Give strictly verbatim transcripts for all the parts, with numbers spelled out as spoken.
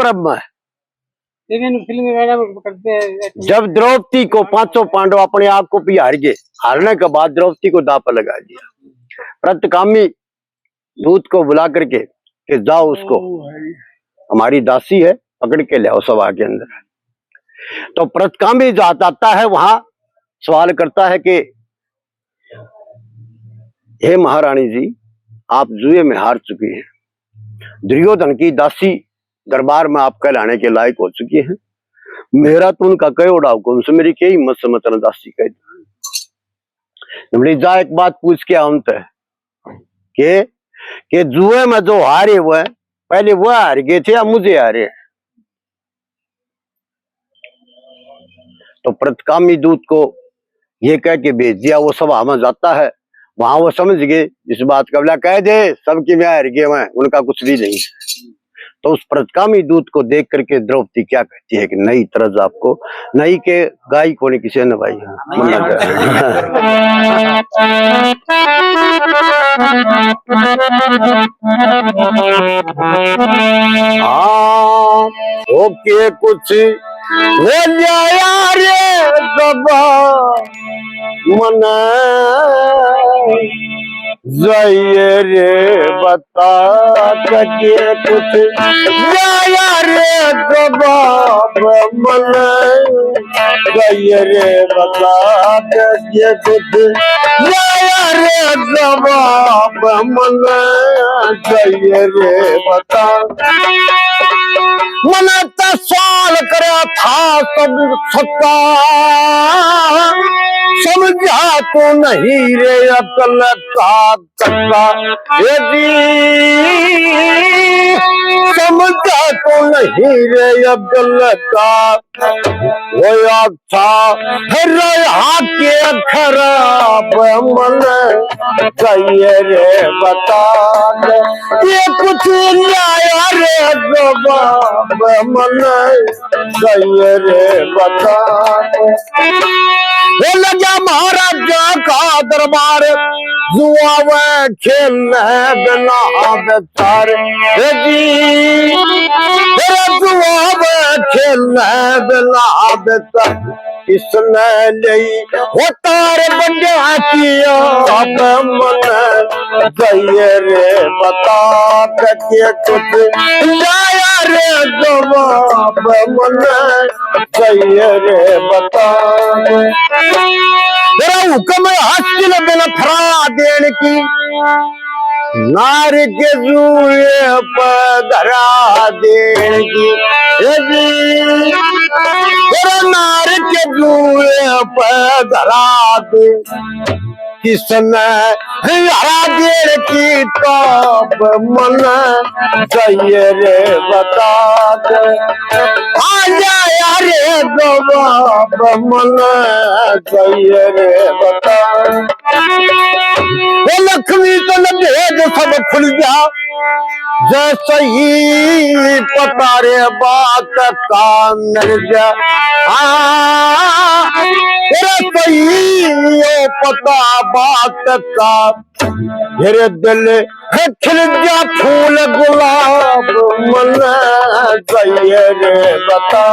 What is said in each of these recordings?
सब में। लेकिन फिल्म वगैरह वो करते हैं। जब द्रौपदी को पांचों पांडव अपने आप को भी हार गए, हारने के बाद द्रौपदी को दांव पर लगा दिया, प्रतिगामी दूत को बुला करके कि जाओ उसको, ओ भाई। हमारी दासी है, पकड़ के ले आओ सभा के अंदर। तो प्रतिगामी जाता है वहां, सवाल करता है कि हे महारानी जी, आप जुए में हार चुकी हैं, दुर्योधन की दासी दरबार में आपका लाने के लायक हो चुकी है, मेरा तो उनका कई ओड़ा हुकुम से, मेरी कई हिम्मत से मतलब दासी कह दी। जा एक बात पूछ के आऊं तै के, के जुए में जो हारे हुए हैं, पहले वो हार गए थे या मुझे हारे हैं? तो प्रतिगामी दूत को ये कह के भेज दिया, वो सभा में जाता है। वहां वो समझ गए इस बात का, बोला, कह दे सबकी मैं हार गए हुए हैं, उनका कुछ भी नहीं। तो उस प्रतिगामी दूत को देख करके द्रौपदी क्या कहती है कि नहीं तरज आपको, नहीं के गाय कोनी किसी ने भाई। हाँ, ओके कुछ हो जाया रे बाबा, मन जाइए रे बता। ताकि कुछ जाया रे जवाब मन गई रे बता। ताकि कुछ जाया रे जवाब मन गई रे बता। मन तो सवाल करा था सब सका, समझा तो नहीं रे अकल का चक्का, ए जी, समझा तो नहीं रे अकल का। वो अच्छा रहा के खराब मन चाहिए रे बता। ये कुछ न्याय रे जवाब मन चाहिए रे बता। वो लगा महाराजा का दरबार, जुआ वे खेलने बिना बेचार। हे जी, तेरा जुआ वे खेलने बिना बेचार। इसने ले होतार बंडिया की आप मन चाहिए रे बता। के कुछ लाया रे जवाब मन चाहिए रे बता। तेरा हुक्म हासिल बिन फरा देन की, नार के जुए पे धरा देन की। ए जी, तेरा नार के जुए पे धरा दे। किसने हरा देर की ताप मन चाहिए रे बता। आ जाया रे जवाब मन चाहिए रे बता। वो लक्ष्मी तन भेद सब खुल जा, जैसे ही पता रे बात का मिल जा। हाँ, तेरा सही हो पता बात का, मेरे दिल है खिल जा फूल गुलाब मन चाहिए रे बता।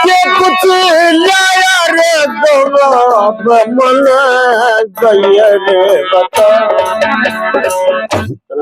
के कुछ लाया रे गुलाब मन चाहिए रे बता।